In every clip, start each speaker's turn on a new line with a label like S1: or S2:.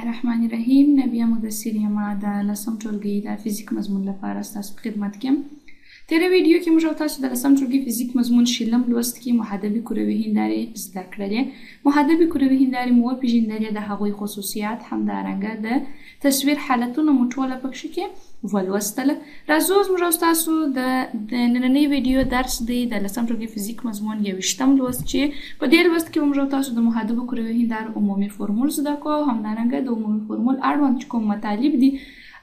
S1: الرحمن الرحیم. نبیه مدثر یم، د لسم ټولګي د فزیک مضمون لپاره ستاسو په خدمت کې یم. تېره ویډیو کې موږ او تاسو د لسم ټولګي فزیک مضمون شلم لوست کې محدبې کروي هندارې زده کړلې. محدبې کروي هندارې مو وپېژندلې، د هغوی خصوصیات، همدارنګه د تصویر حالتونه مو ټوله پکښې کې ولوستله. راځو، زموږ او ستاسو د نننۍ ویډیو درس دی د لسم ټولګي فزیک مضمون 21م لوست، چې په دې لوست کې موږ او تاسو د محدبو کروي هندارو عمومي فورمول زده کوو او همدارنګه د عمومي فورمول اړوند چې کوم مطالب دي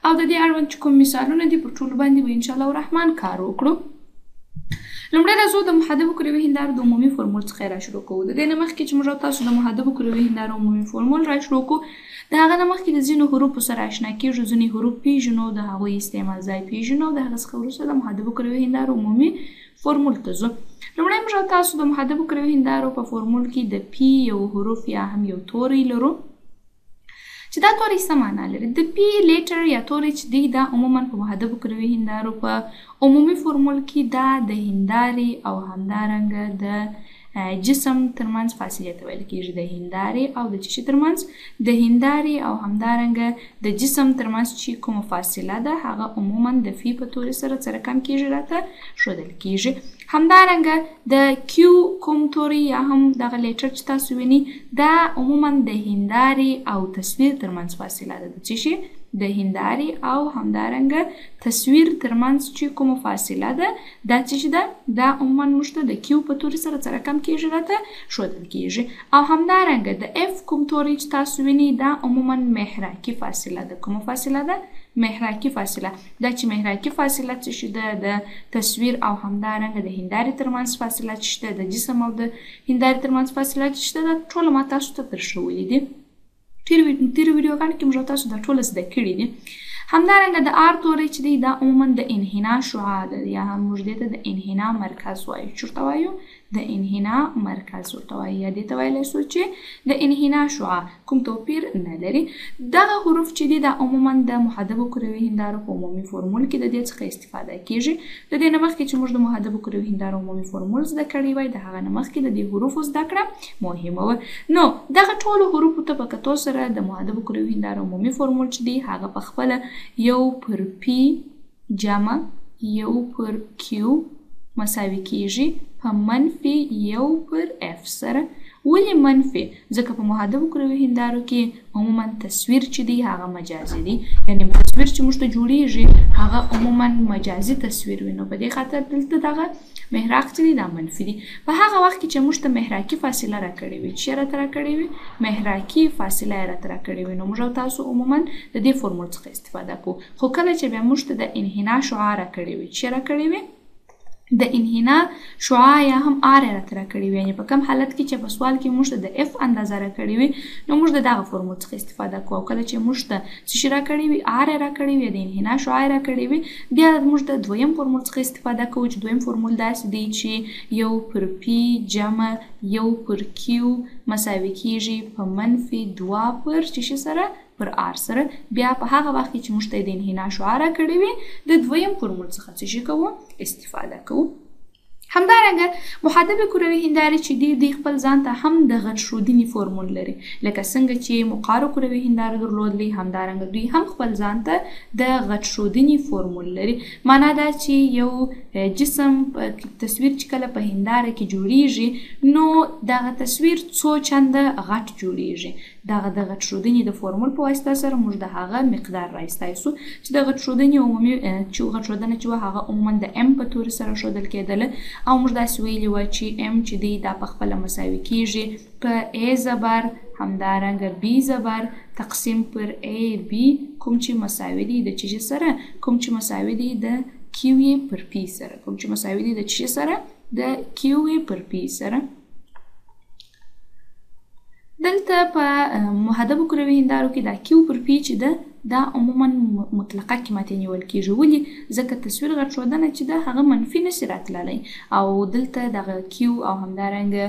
S1: او د دې اړوند چې کوم مثالونه دي، په ټولو باندې به انشاءالله الرحمن کار وکړو. لومړی راځو د محدبو کروي هندارو د عمومي فورمول څخه را شروع کوو. د دې نه مخکې چې موږ او تاسو د محدبو کروي هندارو عمومي فورمول را شروع کوو، د هغه نه مخکې د ځینو حروفو سره آشنا کیږو، ځینې حروف پیژنو، د هغوی استعمال ځای پیژنو او د هغه څخه وروسته د محدبو کروي هندارو عمومي فورمول ته ځو. لومړی موږ او تاسو د محدبو کروي هندارو په فورمول کې د پی یو حروف یا هم یو توری لرو، چې دا توری څه معنا لري؟ د پی لیټر یا توری چې دی، دا عموما په محدبو کروي هندارو په عمومي فورمول کې دا د هندارې او همدارنګه د جسم ترمنځ فاصله ته ویل کیږي. د هندارې او د چیشي ترمنځ؟ د هندارې او همدارنګه د جسم ترمنځ چې کومه فاصله ده، هغه عموما د فی په توري سره څه رقم کیږي؟ راته ښودل کیږي. همدارنګه د کیو کوم توری یا هم دغه لیټر چې تاسو وینئ، دا عموما د هندارې او تصویر ترمنځ فاصله ده. د څه شي؟ د هندارې او همدارنګه تصویر ترمنځ چې کومه فاصله ده، دا څه شي ده؟ دا عموما موږ ته د کیو په توري سره څه رقم کیږي؟ راته ښودل کیږي. او همدارنګه د اف کوم توری چې تاسو وینئ، دا عموما محراکي فاصله ده. کومه فاصله ده؟ محراکي فاصله. دا چې محراکي فاصله څه شي ده؟ د تصویر او همدارنګه د هندارې ترمنځ فاصله چې شته، د جسم او د هندارې ترمنځ فاصله چې شته، دا ټوله ما تاسو ته درښولي دي. تېرو ویډیوګانو کې موږ تاسو دا ټوله زده کړي دي. همدارنګه د آر توری چې دی، دا عموما د انحنا شعاع ده، یا هم موږ دې ته د انحنا مرکز وایو. چېرته وایو؟ د انحنا مرکز ورته وایو، یا دې ته ویلی سو چې د انحنا شعاع، کوم توپیر نه لري. دغه حروف چې دي، دا عموما د محدبو کروي هندارو په عمومي فورمول کې د دې څخه استفاده کیږي. د دې نه مخکې چې موږ د محدبو کروي هندارو عمومي فورمول زده کړی وای، د هغه نه مخکې د دې حروفو زده کړه مهمه وه. نو دغه ټولو حروفو ته په کتو سره د محدبو کروي هندارو عمومي فورمول چې دی، هغه په خپله یو پر پی جمع یو پر کیو مساوي کیږي په منفي یو پر اف سره. ولې منفي؟ ځکه په محدبو کروي هندارو کې عموما تصویر چې دی هغه مجازي دی، یعنې تصویر چې موږ ته جوړیږي هغه عموما مجازي تصویر وي. نو په دې خاطر دلته دغه محراق چې دی دا منفي دی. په هغه وخت کې چې موږ ته محراکي فاصله راکړې وي، چې راته راکړې وي، محراکي فاصله یې راته راکړې وي، نو موږ او تاسو عموما د دې فورمول څخه استفاده کوو. خو کله چې بیا موږ ته د انحنا شعاع راکړې وي، چې راکړې وي، د انحنا شعاع یا هم آر راته راکړې وي، یعنې په کوم حالت کې چې په سوال کې موږ ته د اف اندازه راکړې وي، نو موږ د دغه فورمول څخه استفاده کوو. او کله چې موږ ته څه شي راکړې وي، آر راکړې وي، د انحنا شعاع راکړې وي، بیا موږ د دویم فورمول څخه استفاده کوو، چې دویم فورمول داسې دی چې یو پر پی جمع یو پر کیو مساوي کیږي په منفي دوه پر څه شي سره؟ پر آر سره. بیا په هغه وخت کې چې موږ ته د انحنا شعاع راکړې وي، د دویم فورمول څخه څه شي کوو؟ استفاده کوو. همدارنګه محدبې کروي هندارې چې دي، دوی خپل ځان ته هم د غټ ښودنې فورمول لري. لکه څنګه چې مقارو کروي هندارو درلودلې، همدارنګه دوی هم خپل ځان ته د غټ ښودنې فورمول لري. معنا دا چې یو جسم تصویر چې کله په هنداره کې جوړیږي، نو دغه تصویر څو چنده غټ جوړیږي. دغه د غټ ښودنې د فورمول په واسطه سره موږ د هغه مقدار را ایستای سو، چې د غټ ښودنې عمومي چې غټ ښودنه چې وه، هغه عموما د ام په توري سره ښودل کېدله. او موږ داسې ویلي وه چې ام چې دی دا په خپله مساوي کیږي په ا زبر همدارنګه بی زبر تقسیم پر ا بی، کوم چې مساوي دی د چیشي سره؟ کوم چې مساوي دی د کیو پر پی سره. کوم چې مساوي دی د چیشي سره؟ د کیو پر پی سره. دلته په محدبو کروي هندارو کې دا کیو پر پی چې ده، دا عموما مطلقه قیمت نیول کیږي. ولې؟ ځکه تصویر غټ ښودنه چې ده هغه منفي نشي راتللی، او دلته دغه کیو او همدارنګه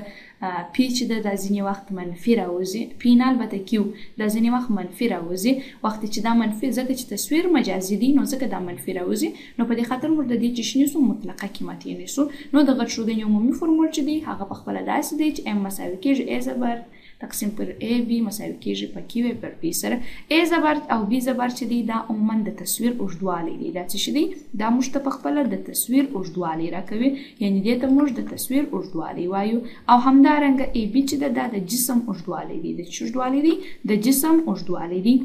S1: پی چې ده دا ځینې وخت منفي راوځي. پی نه، البته کیو دا ځینې وخت منفي راوځي. وخت چې دا منفي، ځکه چې تصویر مجازي دی، نو ځکه دا منفي راوځي. نو په دې خاطر موږ د دې چې نیسو، مطلقه قیمت یې نیسو. نو د غټ ښودنې عمومي فورمول چې دی هغه په خپله داسې دی چې ام مساوي کیږي ا زبر تقسیم پر ای بی مساوي کیږي په کیو ای پر پی سره. ای زبر او بی زبر چې دی دا عموما د تصویر اوږدوالی دی. دا څه شی دی؟ دا موږ ته په خپله د تصویر اوږدوالی راکوي، یعنی دې ته موږ د تصویر اوږدوالی وایو. او همدارنګه ای بی چې ده دا د جسم اوږدوالی دی. د څه اوږدوالی دی؟ د جسم اوږدوالی دی،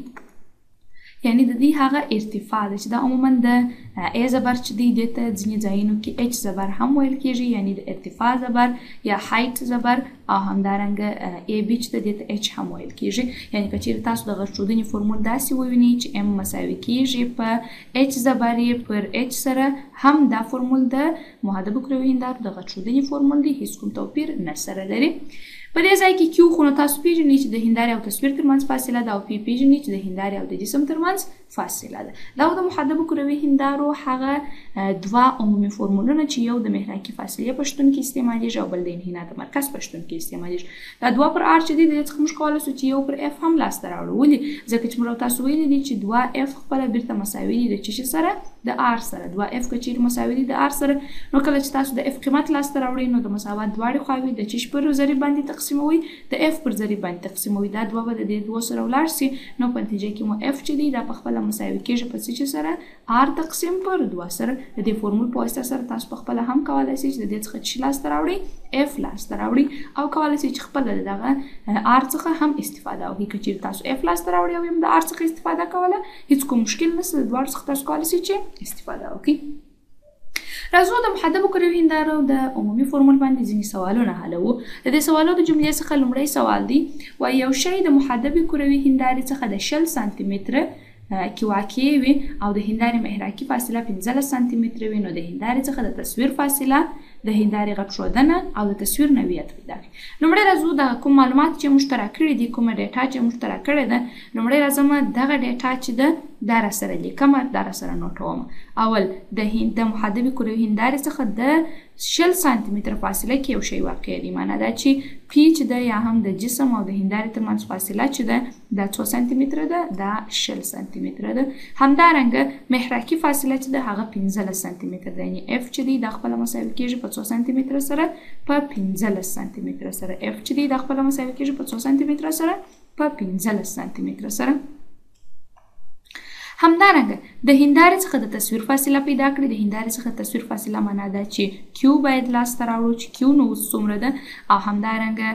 S1: یعنی د دې هغه ارتفاع ده چې دا عموما د ای زبر چې دی دې ته ځینې ځایونو کې اچ زبر هم ویل کیږي، یعنی د ارتفاع زبر یا هایټ زبر، او همدارنګه ای بی چې ده دې ته اچ هم ویل کیږي. یعنی که چیرې تاسو د غټ فورمول داسې ووینئ چې ام مساوي کیږي په اچ زبر یې پر اچ سره، هم دا فورمول د محدبو کروي هندارو د غټ فورمول دی، هیڅ کوم توپیر نه سره لري. په دې ځای کې کیو خو نو تاسو پیژنئ چې د هندارې او تصویر ترمنځ فاصله ده، او پی پیژنئ چې د هندارې او د جسم ترمنځ فاصله ده. دا د محدبو کروي هندارو هغه دوه عمومي فورمولونه چې یو د محراقي فاصلې په شتون کې استعمالیږي او بل د انحنا د مرکز په شتون کې استعمالیږي. دا دوه پر آر چې دی د دې څخه موږ کولی شو چې یو پر اف هم لاسته راوړو. ولې؟ ځکه چې موږ تاسو ویلي دي چې دوه اف خپله بیرته مساوي دي د څه شي سره؟ د آر سره. دوه اف که چیرې مساوي دي د آر سره، نو کله چې تاسو د اف قیمت لاسته راوړئ نو د مساوات دواړې خواوې د څه شي پر ضریب باندې تقسیموئ؟ د اف پر ضریب باندې تقسیموئ. دا دوه به د دې دوو سره ولاړ سي، نو په نتیجه کې مو اف چې دی دا په خپله مساوي کیږي په څه شي سره؟ آر تقسیم پر دوه سره. د دې فورمول په واسطه سره تاسو په خپله هم کولی شئ چې د دې څخه څه لاسته راوړئ؟ اف لاسته راوړئ، او کولی شئ چې خپله د دغه آر څخه هم استفاده وکړئ. که چیرې تاسو اف لاسته راوړئ او هم د آر څخه استفاده کوله، هیڅ کوم مشکل نشته، د دواړو څخه تاسو کولی شئ چې استفاده وکړئ. راځو د محدبو کروي هندارو د عمومي فورمول باندې ځینې سوالونه حلوو. د دې سوالو د جملې څخه لومړی سوال دی، وایي یو شی د محدبې کروي هندارې څخه د 20 سانتي متره کې واقع وي او د هندارې محراقي فاصله 15 سانتي متره وي، نو د هندارې څخه د تصویر فاصله، د هندارې غټ ښودنه او د تصویر نوعیت پیدا کړي. لومړی راځو دغه کوم معلومات چې موږ ته راکړي دي، کومه ډیټا چې موږ ته راکړې ده، لومړی راځم دغه ډیټا چې ده دا راسره لیکم، دا راسره نوټوم. اول د محدبې کروي هندارې څخه د 20 سانتي متره فاصله کې یو شی واقع دی، معنا دا چې پی چې ده یا هم د جسم او د هندارې ترمنځ فاصله چې ده دا څو سانتي متره ده؟ دا 20 سانتي متره ده. همدارنګه محراقي فاصله چې ده هغه 15 سانتي متره ده، یعنی اف چې دی دا خپله مساوي کیږي په څو سانتي متره سره؟ په 15 سانتي متره سره. اف چې دی دا خپله مساوي کیږي په څو سانتي متره سره؟ په 15 سانتي متره سره. همدارنګه د هندارې څخه د تصویر فاصله پیدا کړي. د هندارې څخه تصویر فاصله معنا دا چې کیو باید لاسته راوړو چې کیو نو اوس څومره ده، او همدارنګه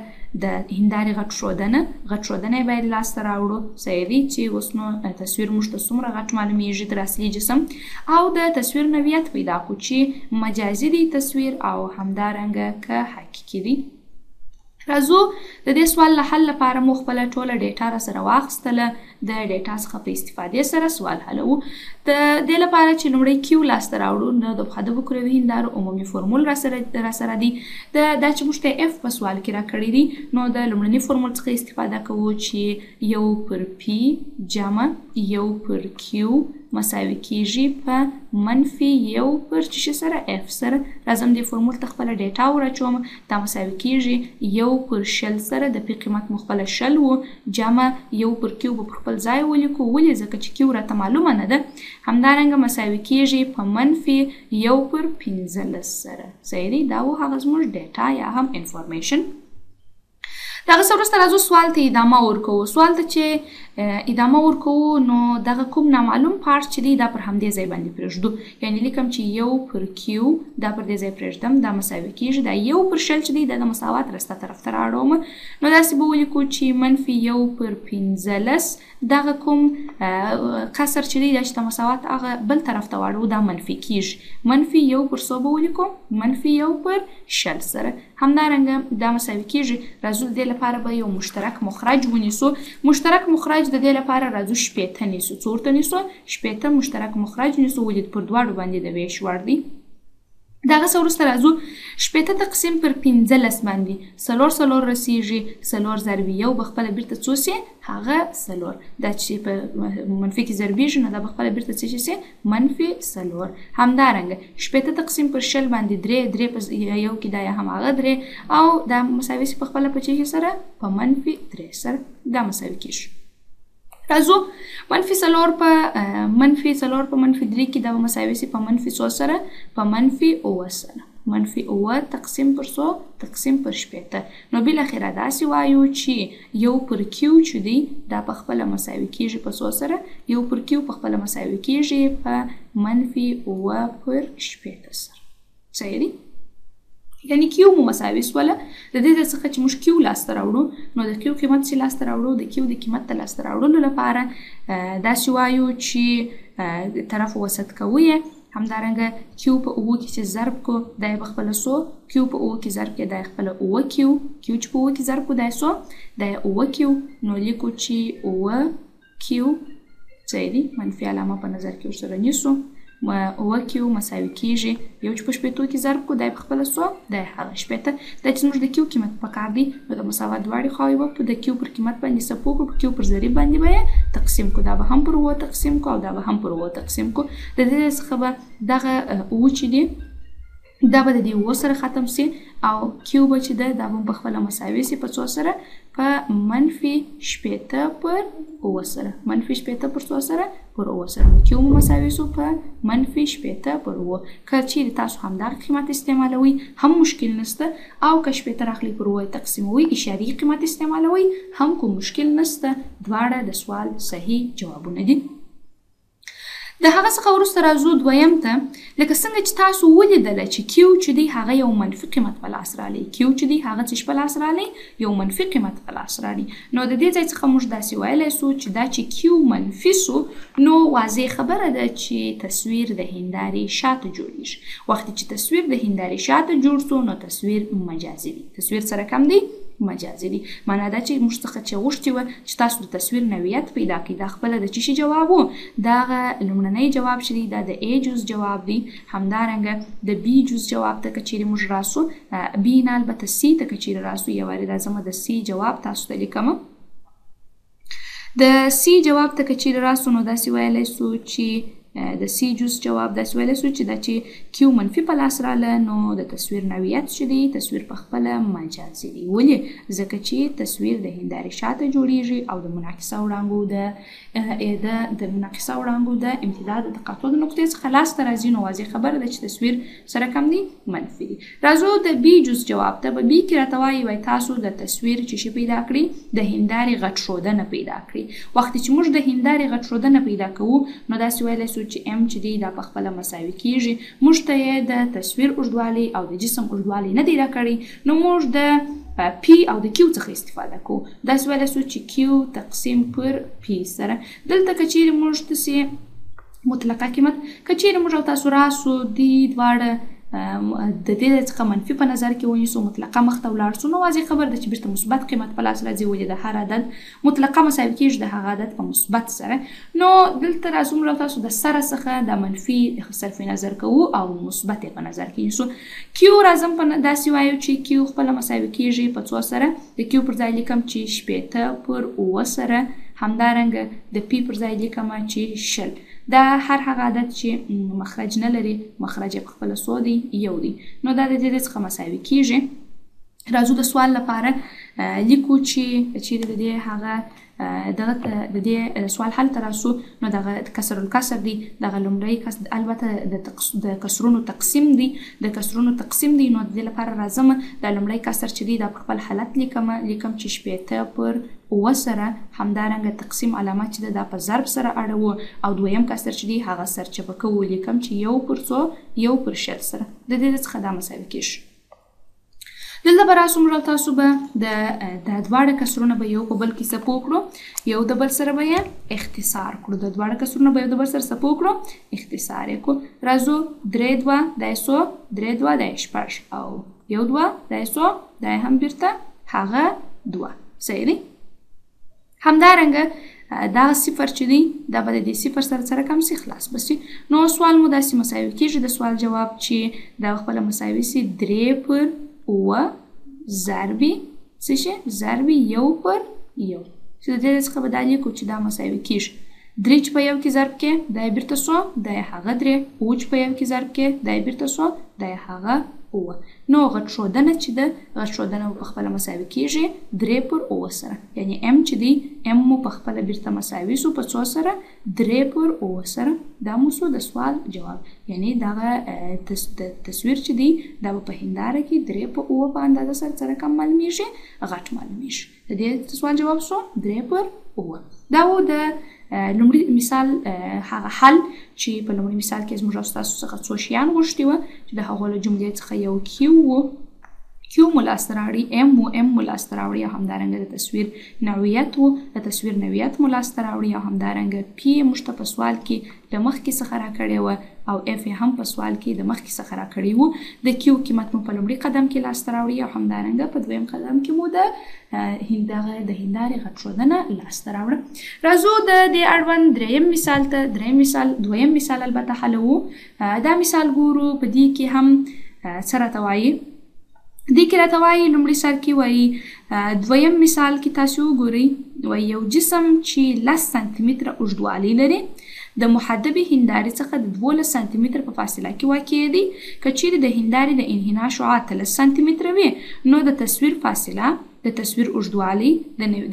S1: د هندارې غټ ښودنه یې باید لاسته راوړو. صحیح دی چې اوس نو تصویر موږ ته څومره غټ معلومیږي تر اصلي جسم، او د تصویر نوعیت پیدا کړو چې مجازي دی تصویر او همدارنګه که حقیقي دی. راځو د دې سوال له حل لپاره مو خپله ټوله ډیټا را سره واخیستله، د ډیټا څخه په استفادې سره سوال حلوو. د دې لپاره چې لومړی کیو لاسته راوړو، نو د محدبو کروي هندارو عمومي فورمول را سره دی. دا چې موږ ته اف په سوال کې راکړی دی، نو د لومړني فورمول څخه استفاده کوو چې یو پر پی جمع یو پر کیو مساوي کیږي په منفي یو پر څه شي سره؟ اف سره. راځم دې فورمول ته خپله ډیټا وراچوم. دا مساوي کیږي یو پر 20 سره، د پی قیمت مو خپله 20 و، جمع یو پر کیو به پر خپل ځای ولیکو، ولې؟ ځکه چې کیو راته معلومه نه ده. همدارنګه مساوي کیږي په منفي یو پر 15 سره. صحیح دی، دا و هغه زموږ ډیټا یا هم انفارمیشن. دغه څه وروسته راځو سوال ته ادامه ورکوو. سوال ته چې ادامه ورکوو نو دغه کوم نامعلوم پارټ چې دی دا پر همدې ځای باندې پرېږدو، یعنی لیکم چې یو پر کیو دا پر دې ځای پرېږدم، دا مساوي کیږي دا یو پر 20 چې دی دا د مساوات رسته طرف ته رااړوم، نو داسې به ولیکو چې منفي یو پر 15 دغه کوم کسر چې دی دا چې د مساوات هغه بل طرف ته واړو دا منفي کیږي، منفي یو پر څو به ولیکو؟ منفي یو پر 20 سره. همدارنګه دا مساوي کیږي، راځو د دې لپاره به یو مشترک مخرج ونیسو. مشترک مخرج د دې لپاره راځو 60 نیسو. څو ورته نیسو؟ 60 مشترک مخرج نیسو، ولې پر دواړو باندې د ویش وړ دی. دغه څه وروسته راځو 60 تقسیم پر 15 باندې څلور څلور رسیږي، څلور ضرب یو به خپله بیرته څو سي؟ هغه څلور. دا چې په منفي کې ضربیږي نو دا به خپله بیرته څه شي؟ منفي څلور. همدارنګه 60 تقسیم پر 20 باندې درې، درې په یو کې دا یا هم هغه درې، او دا مساوي سي په خپله په څه شي سره؟ په منفي درې سره دا مساوي کیږي. راځو منفي څلور په منفي څلور په منفي درې کې دا به مساوي سي په منفي څو سره؟ په منفي اووه سره. منفي 7 تقسیم پر څو؟ تقسیم پر 60. نو بالاخره داسې وایو چې 1 پر کیو چې دی دا په خپله مساوي کېږي په څو سره؟ 1 پر کیو په خپله مساوي کېږي په منفي 7 پر 60 سره. صحیح دی؟ یعنی کیو مو مساوي سوله. د دې ځای څخه چې موږ کیو لاسته راوړو، نو د کیو قیمت چې لاسته راوړو، د کیو د قیمت د لاسته راوړلو لپاره داسې وایو چې طرف وسط کوو یې. همدارنګه کیو په 7 کې چې ضرب کو دا یې په خپله څو؟ کیو په 7 کې ضرب کې دا یې خپله 7 کیو، کیو چې په 7 کې ضرب کو دا یې څو؟ دا یې 7 کیو. نو لیکو چې 7 کیو، صحیح دی، منفي علامه په نظر کې ورسره نیسو. 7 کیو مساوي کېږي یو چې په 60 کې ضرب کو دا یې په خپله څو؟ دا یې هغه 60. دا چې زموږ د کیو قیمت په کار دی، نو د مساوات دواړې خواوې به په د کیو پر قیمت باندې څه پوه کړو، په کیو پر ضریب باندې به یې تقسیم کړو. دا به هم پر 7 تقسیم کړو او دا به هم پر 7 تقسیم کړو. د دې څخه به دغه 7 چې دی دا به د دې 7 سره ختم سي او کیو به چې ده دا به هم په خپله مساوي سي په څو سره؟ په منفي 60 پر 7 سره. منفي 60 پر څو سره؟ پر 7 سره. نو کیو مو مساوي سو په منفي 60 پر 7. که چیرې تاسو همدغه قیمت استعمالوئ هم مشکل نشته، او که 60 راخلئ پر 7 تقسیموئ اشاري قیمت استعمالوئ هم کوم مشکل نشته. دواړه د سوال صحیح جوابونه دي. د هغه څخه وروسته راځو دویم ته. لکه څنګه چې تاسو ولیدله چې کیو چې دی هغه یو منفي قیمت په لاس رالی، کیو چې دی هغه څه په لاس رالی؟ یو منفي قیمت په لاس رالی. نو د دې ځای څخه موږ داسې ویلی سو چې دا چې کیو منفي سو، نو واضح خبره ده چې تصویر د هندارې شاته جوړیږي. وخت چې تصویر د هندارې شاته جوړ سو نو تصویر مجازي دی. تصویر سره کم دی؟ مجازي دی. معنا دا چې موږ څخه چې غوښتي وه چې تاسو د تصویر نوعیت پیدا کړئ، دا خپله د څه شي جواب و؟ دغه لومړنی جواب چې دی دا د ای جز جواب دی. همدارنګه د بی جز جواب ته که چیرې موږ راسو، بی نه البته سی ته که چیرې راسو، یو وارې راځم د سی جواب تاسو ته لیکم. د سی جواب ته که چیرې راسو نو داسې ویلی سو چې د سی جز جواب داسې ویلی سو چې دا چې کیو منفي په لاس راله، نو د تصویر نوعیت چې دی تصویر په خپله مجازي دی. ولې؟ ځکه چې تصویر د هندارې شاته جوړیږي او د منعکسه وړانګو د منعکسه وړانګو د امتداد د تقاطع د نقطې څخه لاسته راځي. نو واضح خبره ده چې تصویر سره کم دی؟ منفي دی. راځو د بی جز جواب ته. په بی کې راته وایي وایي تاسو د تصویر چې شي پیدا کړئ، د هندارې غټ ښودنه پیدا کړئ. وخت چې موږ د هندارې غټ ښودنه پیدا کوو نو داسې ویلی سو چې ام چې دی دا په خپله مساوي کیږي. موږ ته یې د تصویر اوږدوالی او د جسم اوږدوالی نه دی راکړی، نو موږ د پی او د کیو څخه استفاده کوو. داسې ویلی سو چې کیو تقسیم پر پی سره. دلته که چیرې موږ داسې مطلقه قیمت، که چیرې موږ او تاسو راسو دې دواړه د دې څخه منفي په نظر کې ونیسو، مطلقه مخته ولاړ سو، نو واضح خبر ده چې بیرته مثبت قیمت په لاس راځي. ولې؟ د هر عدد مطلقه مساوي کېږي د هغه عدد په مثبت سره. نو دلته راځو موږ تاسو د سره څخه د منفي صرف نظر کوو او مثبت یې په نظر کې نیسو. کیو راځم په داسې وایو چې کیو خپله مساوي کېږي په څو سره؟ د کیو پر ځای لیکم چې 60 پر 7 سره. همدارنګه د پی پر ځای لیکم چې 20. دا هر هغه عدد چې مخرج نه لري، مخرج یې په خپله څو دی؟ یو دی. نو دا د دې څخه مساوي کېږي. راځو د سوال لپاره لیکو چې چیرې د دې هغه دغه د دې سوال حل ته راسو، نو دغه کسر الکسر دی. دغه لومړی کس البته د کسرونو تقسیم دی، د کسرونو تقسیم دی. نو د دې لپاره راځم دا لومړی کسر چې دی دا په خپل حالت لیکم، لیکم چې 60 پر 7 سره. همدارنګه تقسیم علامه چې ده دا په ضرب سره اړوو، او دویم کسر چې دی هغه سرچپه کوو، لیکم چې 1 پر څو؟ 1 پر 20 سره. د دې څخه دا مساوي کېږي. دلته به راسو موږ او تاسو به د دا دواړه کسرونه به یو په بل کې څپو کړو، یو د بل سره به یې اختصار کړو. د دواړه کسرونه به یو د بل سره څپو کړو، اختصار یې کړو. راځو 3 2 دا یې څو؟ 3 2 دا یې 6، او 1 2 دا یې څو؟ دا یې هم بیرته هغه 2. صحیح دی؟ همدارنګه دا صفر چې دی دا به د دې صفر سره سره کم سي خلاص به سي. نو سوال مو داسې مساوي کېږي. د سوال جواب چې دا خپله مساوي سي 3 پر 7 ضربي څه شي؟ ضربي 1 پر 1. چې د دې څخه به دا لیکو چې دا مساوي کېږي 3 چې په 1 کې ضرب کې دا یې بیرته څو؟ دا یې هغه 3. 7 چې په 1 کې ضرب کې دا یې بیرته څو؟ دا یې هغه 7. نو غټ ښودنه چې ده، غټ ښودنه په خپله مساوي کېږي 3 پر 7 سره. یعنی ام چې دی ام مو په خپله بیرته مساوي سو په څو سره؟ 3 پر 7 سره. دا مو سو د سوال جواب، یعنی دغه تصویر چې دی دا به په هنداره کې 3/7 په اندازه سره څه رقم معلومیږي؟ غټ معلومیږي. د دې سوال جواب سو 3/7. دا و د لومړي مثال هغه حل چې په لومړي مثال کې زموږ او ستاسو څخه څو شیان غوښتي وه چې د هغو له جملې څخه یو کیو و، کیو مو لاسته راوړي، ام و، ام مو لاسته راوړي، او همدارنګه د تصویر نوعیت و، د تصویر نوعیت مو لاسته راوړي، او همدارنګه پی موږ ته په سوال کې له مخکې څخه راکړې وه او اف یې هم په سوال کې د مخکې څخه راکړی وو. د کیو قیمت مو په لومړي قدم کې لاسته راوړي او همدارنګه په دویم قدم کې مو د هندارې غټ ښودنه لاسته راوړه. راځو د دې اړوند دریم مثال ته. دریم مثال، دویم مثال البته حلوو. دا مثال ګورو، په دې کې هم څه راته وایي؟ دې کې راته وایي لومړي سر کې وایي دویم مثال کې تاسو وګورئ، وایي یو جسم چې 10 سانتي متره اوږدوالی لري د محدبې هندارې څخه د 12 سانتي متره په فاصله کې واقع دی. که چیرې د هندارې د انحنا شعاع 13 سانتي متره وي نو د تصویر فاصله، د تصویر اوږدوالی،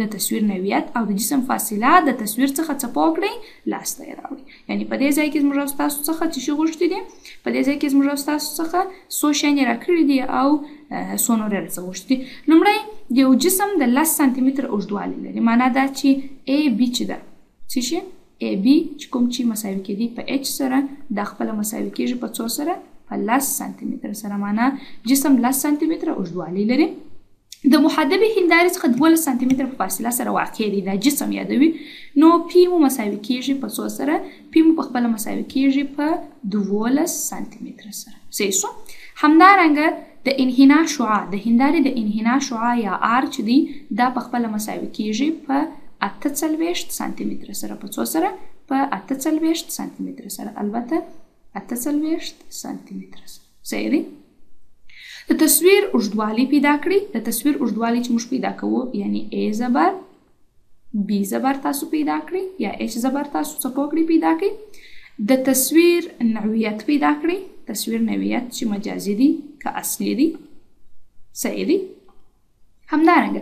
S1: د تصویر نوعیت او د جسم فاصله د تصویر څخه څه پوه کړئ لاسته یې راوړي. یعنی په دې ځای کې زموږ او ستاسو څخه څه شي غوښتي دي؟ په دې ځای کې زموږ او ستاسو څخه څو شیان یې راکړي دي او څو نور یې راڅخه غوښتي دي. لومړی یو جسم د 10 سانتي متره اوږدوالی لري، معنا دا چې ای بي چې ده څه شي؟ ای بي چې کوم چې مساوي کېدي په اچ سره، دا خپله مساوي کېږي په څو سره؟ په 10 سانتي متره سره. معنا جسم 10 سانتي متره اوږدوالی لري، د محدبې هندارې څخه 12 سانتي متره په فاصله سره واقع دی، دا جسم یادوي. نو پی مو مساوي کېږي په څو سره؟ پی مو په خپله مساوي کېږي په 12 سانتي متره سره. صحیح سو. همدارنګه د انحنا شعاع، د هندارې د انحنا شعاع یا آر چې دی دا په خپله مساوي کېږي په 48 سانتي متره سره. په څو سره؟ په 48 سانتي متره سره، البته 48 سانتي متره سره. صحیح دی. د تصویر اوږدوالی پیدا کړئ. د تصویر اوږدوالی چې موږ پیدا کوو یعنی ای زبر بی زبر تاسو پیدا کړئ یا اچ زبر تاسو څه پوه کړئ پیدا کړئ. د تصویر نوعیت پیدا کړئ، تصویر نوعیت چې مجازي دی که اصلي دی. صحیح دی. همدارنګه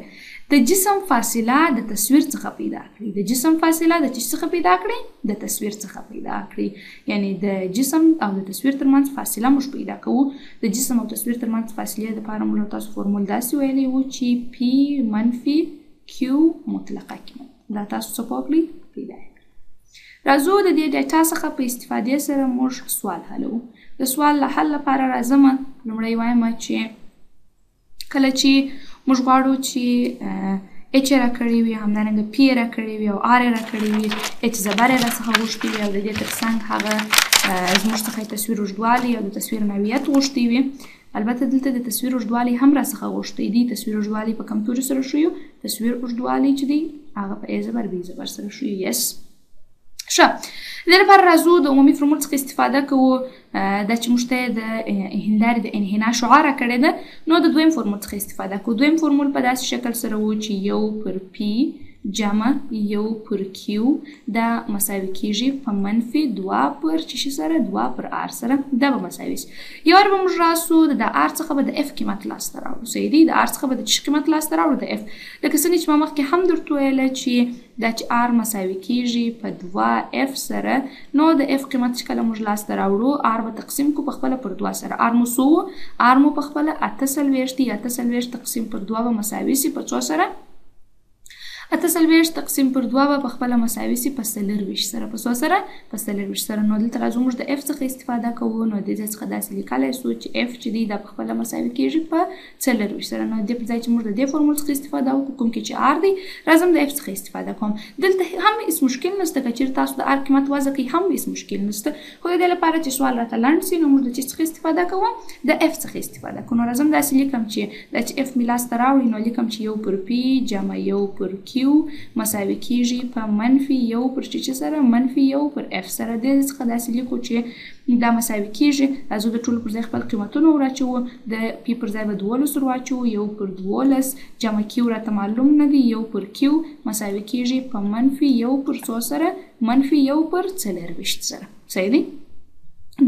S1: د جسم فاصله د تصویر څخه پیدا کړئ. د جسم فاصله د څه څخه پیدا کړئ؟ د تصویر څخه پیدا کړئ. یعنی د جسم او د تصویر ترمنځ فاصله موږ پیدا کوو. د جسم او تصویر ترمنځ فاصلې دپاره موږ تاسو فورمول داسې ویلی وو چې پی منفي کیو مطلقه قیمت، دا تاسو څه پوه کړئ پیدا کړئ. راځو د دې ډیټا څخه په استفادې سره موږ سوال حلوو. د سوال له حل لپاره راځم. لومړی وایم چې کله چې موږ غواړو چې اچ یې راکړې وي، همدارنګه پی یې راکړې وي او آر یې راکړې وي، اچ زبر یې راڅخه غوښتي وي او د دې ترڅنګ هغه زموږ څخه یې تصویر اوږدوالی او د تصویر نوعیت غوښتی وي. البته دلته د تصویر اوږدوالی هم راڅخه غوښتی دی. تصویر اوږدوالی په کوم توري سره ښیو؟ تصویر اوږدوالی چې دی هغه په ای زبر بی زبر سره ښیو. یس. ښه، د دې لپاره راځو د عمومي فرمول څخه استفاده کوو. دا چې موږ ته د هندارې د انحنا شعاع راکړې ده نو د دویم فرمول څخه استفاده کوو. دویم فرمول په داسې شکل سره و چې 1 پر پی جمع 1 پر کیو دا مساوي کېږي په منفي 2 پر څه شي سره؟ 2 پر آر سره، دا به مساوي شي. یو وار به موږ راسو د آر څخه به د اف قیمت لاسته راوړو. صحیح دی. د آر څخه به د څه قیمت لاسته راوړو؟ د اف. لکه څنګه چې ما مخکې هم درته ویله چې دا چې آر مساوي کېږي په 2 اف سره، نو د اف قیمت چې کله موږ لاسته راوړو آر به تقسیم کو په خپله پر 2 سره. آر مو څو و؟ آر مو په خپله 48 دی. 48 تقسیم پر 2 به مساوي سي په څو سره؟ 48 تقسیم پر 2 به په خپله مساوي سي په 24 سره. په څو سره؟ په 24 سره. نو دلته راځو موږ د اف څخه استفاده کوو. نو دې ځای څخه داسې لیکلی سو چې اف چې دی دا په خپله مساوي کېږي په 24 سره. نو دې پر ځای چې موږ د دې فورمول څخه استفاده وکړو کوم کې چې آر دی، راځم د اف څخه استفاده کوم. دلته هم هېڅ مشکل نشته، که چېرې تاسو د آر قیمت وضع کړئ هم هېڅ مشکل نشته، خو د دې لپاره چې سوال راته لنډ سي نو موږ د څه څخه استفاده کوو؟ د اف څخه استفاده کوو. نو راځم داسې لیکم چې دا چې اف مې لاسته راوړي نو لیکم چې 1 پر پی جمع 1 پر کیو مساوي کېږي په منفي 1 پر څه سره؟ منفي 1 پر اف سره. دې څخه داسې لیکو چې دا مساوي کېږي. راځو د ټولو پر ځای خپل قیمتونه وراچوو. د پی پر ځای به 12 ورواچوو، 1 پر 12 جمع کیو راته معلوم نه دی، 1 پر کیو مساوي کېږي په منفي 1 پر څو سره؟ منفي 1 پر 24 سره. صحیح دی.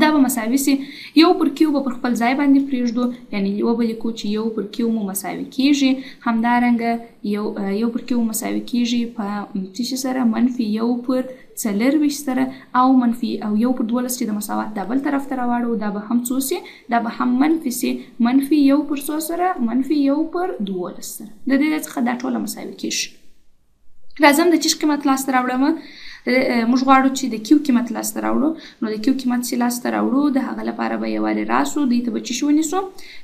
S1: دا به مساوي سي 1 پر کیو به پر خپل ځای باندې پرېږدو، یعنی وبه لیکو چې 1 پر کیو مو مساوي کېږي. همدارنګه 1 پر کیو مساوي کېږي په څه شي سره؟ منفي 1 پر 24 سره او منفي او 1 پر 12 چې د مساوات دا بل طرف ته راواړو، دا به هم څو سي؟ دا به هم منفي سي، منفي 1 پر څو سره؟ منفي 1 پر 12 سره. د دې څخه دا ټوله مساوي کېږي. راځم د چیش قیمت لاسته راوړم. موږ غواړو چې د کیو قیمت لاسته راوړو، نو د کیو قیمت چې لاسته راوړو د هغه لپاره به یوارې راسو، دوی ته به چیش ونیسو؟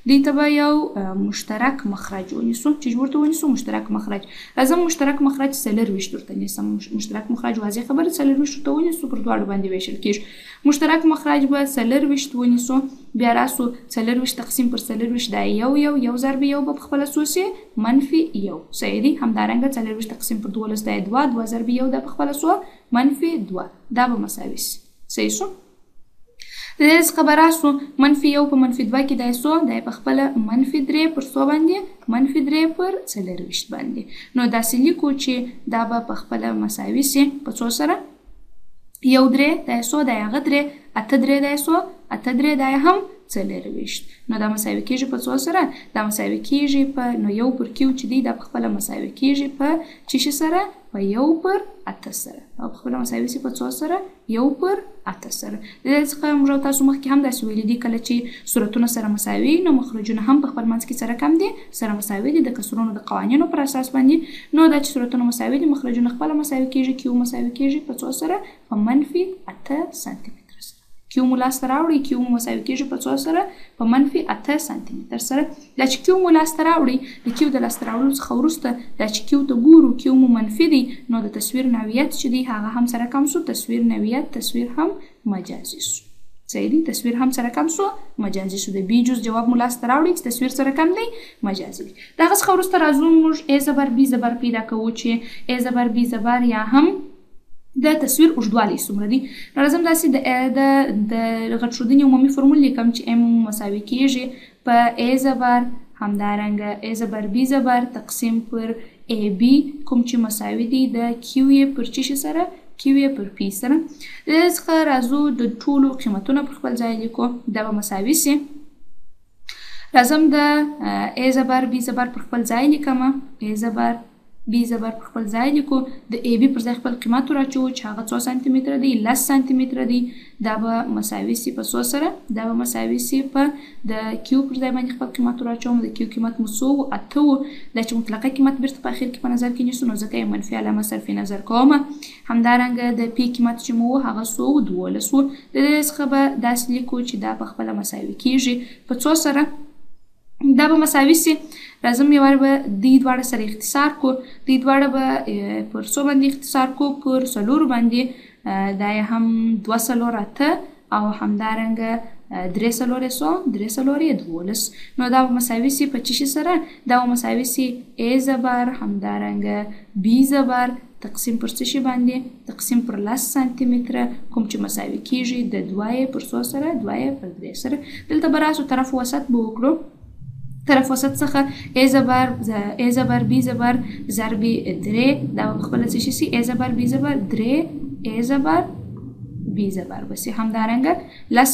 S1: دوی ته به یو مشترک مخرج ونیسو. چیش ورته ونیسو؟ مشترک مخرج. راځم مشترک مخرج 24 ورته نیسم. مشترک مخرج واضح خبره 24 ورته ونیسو، پر دواړو باندې ویشل کېږي. مشترک مخرج به 24 ونیسو، بیا راسو 24 تقسیم پر 24 دا 1 1 1 ضرب 1 به په خپله څو سي؟ منفي 1، صحیح دی. همدارنګه 24 تقسیم پر 12 دا 2 2 ضرب 1 دا په خپله څو؟ منفي 2، دا به مساوي سي، صحیح سو. د دې څخه به راسو منفي 1 په منفي 2 کې دا څو؟ دا په خپله منفي 3 پر څو باندې؟ منفي 3 پر 24 باندې. نو داسې لیکو چې دا به په خپله مساوي سي په څو سره؟ 1 3 دا څو؟ دا هغه 3، 8 3 دا څو؟ 8 3 دا هم 24. نو دا مساوي کېږي په څو سره؟ دا مساوي کېږي په نو 1 پر کیو چې دی دا په خپله مساوي کېږي په څه شي سره؟ په 1 پر 8 سره. او په خپله مساوي سي په څو سره؟ 1 پر 8 سره. د دې څخه موږ او تاسو مخکې هم داسې ویلي دي، کله چې صورتونه سره مساوي نو مخرجونه هم په خپل منځ کې سره کم دي، سره مساوي دي د کسرونو د قوانینو پر اساس باندې. نو دا چې صورتونه مساوي دي مخرجونه خپله مساوي کېږي، کیو مساوي کېږي په څو سره؟ په منفي 8 سانتي متر سره. کیو مو لاسته راوړي، کیو مو مساوي کېږي په څو سره؟ په منفي 8 سانتي متر سره. دا چې کیو مو لاسته راوړي، د کیو د لاسته راوړلو څخه وروسته دا چې کیو ته ګورو، کیو مو منفي دی، نو د تصویر نوعیت چې دی هغه هم سره کم سو، تصویر نوعیت تصویر هم مجازي سو، صحیح دی. تصویر هم سره کم سو، مجازي سو. د بی جز جواب مو لاسته راوړي چې تصویر سره کم دی، مجازي دی. د هغه څخه وروسته راځو موږ ای زبر بی زبر پیدا کوو، چې ای زبر بی زبر یا هم د تصویر اوږدوالی څومره دی. نو راځم داسې د غټ ښودنې عمومي فورمول لیکم چې ام مساوي کېږي په ای زبر همدارنګه ای زبر بی زبر تقسیم پر ای بی، کوم چې مساوي دی د کیو ای پر څه شي سره؟ کیو ای پر پی سره. د دې څخه راځو د ټولو قیمتونه پر خپل ځای لیکو، دا به مساوي سي. راځم د ای زبر بی زبر پر خپل ځای لیکم، ای زبر بی زبر پر خپل ځای لیکو، د ای بی پر ځای خپل قیمت وراچوو چې هغه څو سانتي متره دی؟ 10 سانتي متره دی. دا به مساوي سي په څو سره؟ دا به مساوي سي په د کیو پر ځای باندې خپل قیمت وراچوم. د کیو قیمت مو څو و؟ 8 و. دا چې مطلقه قیمت بیرته په اخر کې په نظر کې نیسو، نو ځکه یې منفي علامه صرف نظر کوم. همدارنګه د پی قیمت چې مو و هغه څو و؟ 12 و. د دې څخه به داسې لیکو چې دا په خپله مساوي کېږي په څو سره؟ دا به مساوي سي. راځم یوار به دې دواړه سره اختصار کو، دې دواړه به پر څو باندې اختصار کو؟ پر 4 باندې. دا یې هم 2 4 8 او همدارنګه 3 4 څو؟ 3 4 12. نو دا به مساوي سي په څه شي سره؟ دا به مساوي سي ای زبر همدارنګه بی زبر تقسیم پر څه شي باندې؟ تقسیم پر 10 سانتي متره، کوم چې مساوي کېږي د 2 پر څو سره؟ 2 پر 3 سره. دلته به راسو طرف وسط به وکړو، طرف وسط څخه ای زبر ای زبر بی زبر ضرب 3، دا به خپله څه شي سي؟ ای زبر بی زبر 3 ای زبر بی زبر به سي. همدارنګه 10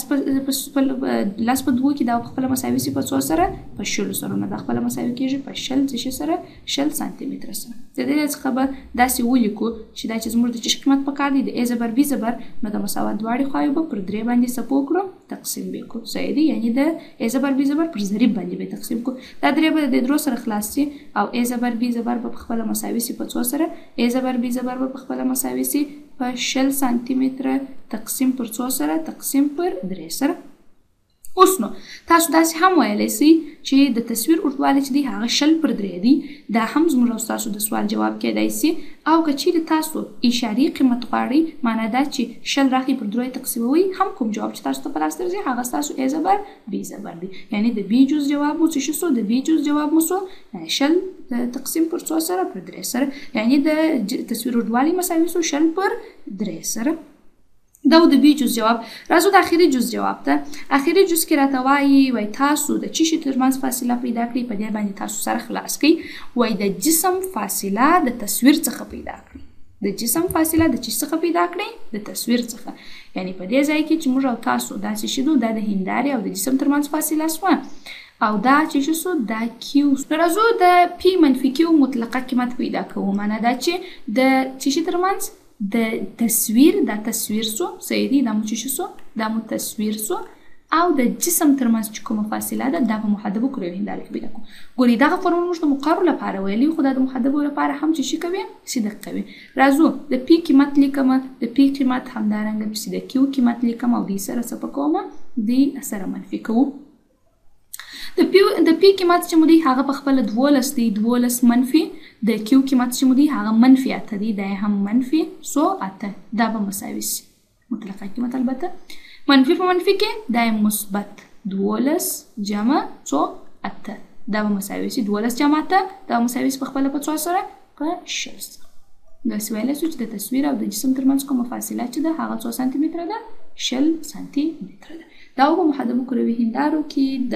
S1: په 2 کې دا به خپله مساوي سي په څو سره؟ په 20 سره. نو دا خپله مساوي کېږي په 20 څه شي سره؟ 20 سانتي متره سره. د دې څخه به داسې ولیکو چې دا چې زموږ د څه قیمت پکار دی؟ د ای زبر بی زبر، نو د مساوات دواړې خواوې به پر 3 باندې څپو کړو، تقسیم به کړو، صحیح دی. یعنې د ای زبر بی زبر پر ضریب باندې به تقسیم کړو. دا 3 به د درو سره خلاص سي او ای زبر بی زبر به په خپله مساوي سي په څو سره؟ ای زبر بی زبر به په خپله مساوي سي په 20 سانتي متره تقسیم پر څو سره؟ تقسیم پر 3 سره. اوس نو تاسو داسې هم ویلی سئ چې د تصویر اوږدوالی چې دی هغه 20 پر 3 دی، دا هم زموږ او ستاسو د سوال جواب کیدای سي. او که چیرې تاسو اشاري قیمت غواړئ، معنا دا چې 20 راخلي پر 3 تقسیموئ، هم کوم جواب چې تاسو ته په لاس درځي هغه ستاسو ای زبر بی زبر دی. یعنې د بی جز جواب مو څه شي سو؟ د بی جز جواب مو سو 20 تقسیم پر څو سره؟ پر 3 سره. یعنې د تصویر اوږدوالی مساوي سو 20 پر 3 سره. دا و د بی جز جواب. راځو د اخري جز جواب ته. اخري جز کې راته وایي، وایي تاسو د څه شي ترمنځ فاصله پیدا کړئ، په دې باندې تاسو سره خلاص کړئ. وایي د جسم فاصله د تصویر څخه پیدا کړئ. د جسم فاصله د څه څخه پیدا کړئ؟ د تصویر څخه. یعنې په دې ځای کې چې موږ او تاسو داسې شیدو، دا د هندارې او د جسم ترمنځ فاصله سوه او دا چې څه سو؟ دا کیو. نو راځو د پی منفي کیو مطلقه قیمت پیدا کوو. معنا دا چې د څه شي ترمنځ؟ د تصویر، دا تصویر سو، صحیح دی، دا مو چې سو، دا مو تصویر سو، او د جسم ترمنځ چې کومه فاصله ده دا په محدبو کروي هندارو کې پیدا کوو. ګورئ دغه فورمول موږ د مقرو لپاره ویلی، خو دا د محدبو لپاره هم چې شي کوي، صدق کوي. راځو د پی قیمت لیکم، د پی قیمت همدارنګه پسې د کیو قیمت لیکم او دې سره څه کوم، دې سره منفي کوو. د پی قیمت چې مو دی هغه په خپله 12 دی، 12 منفي د کیو قیمت چې مو دی هغه منفي 8 دی، دا هم منفي سو 8، دا به مساوي سي مطلقه قیمت، البته منفي په منفي کې دا مثبت 12 جمع څو 8، دا به مساوي سي 12 جمع 8، دا به مساوي سي په خپله په څو سره، په 20 سره. داسې ویلی سو چې د تصویر او د جسم ترمنځ کومه فاصله چې ده هغه څو سانتي متره ده، 20 سانتي متره ده. دا په محدبو کروي هندارو کې د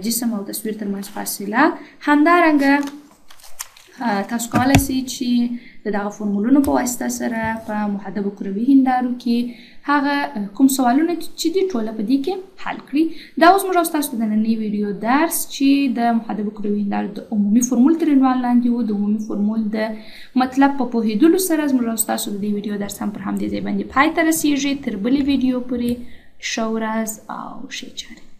S1: جسم او تصویر ترمنځ فاصله. همدارنګه تاسو کولی شئ چې د دغه فورمولونو په واسطه سره په محدبو کروي هندارو کې هغه کوم سوالونه چې دي ټوله په دې کې حل کړي. دا اوس موږ او ستاسو د نننۍ ویډیو درس چې د محدبو کروي هندارو د عمومي فورمول تر عنوان لاندې و، د عمومي فورمول د مطلب په پوهېدلو سره زموږ او ستاسو د دې ویډیو درس هم پر همدې ځای باندې پای ته رسېږي. تر بلې ویډیو پورې ښه ورځ او ښې چارې.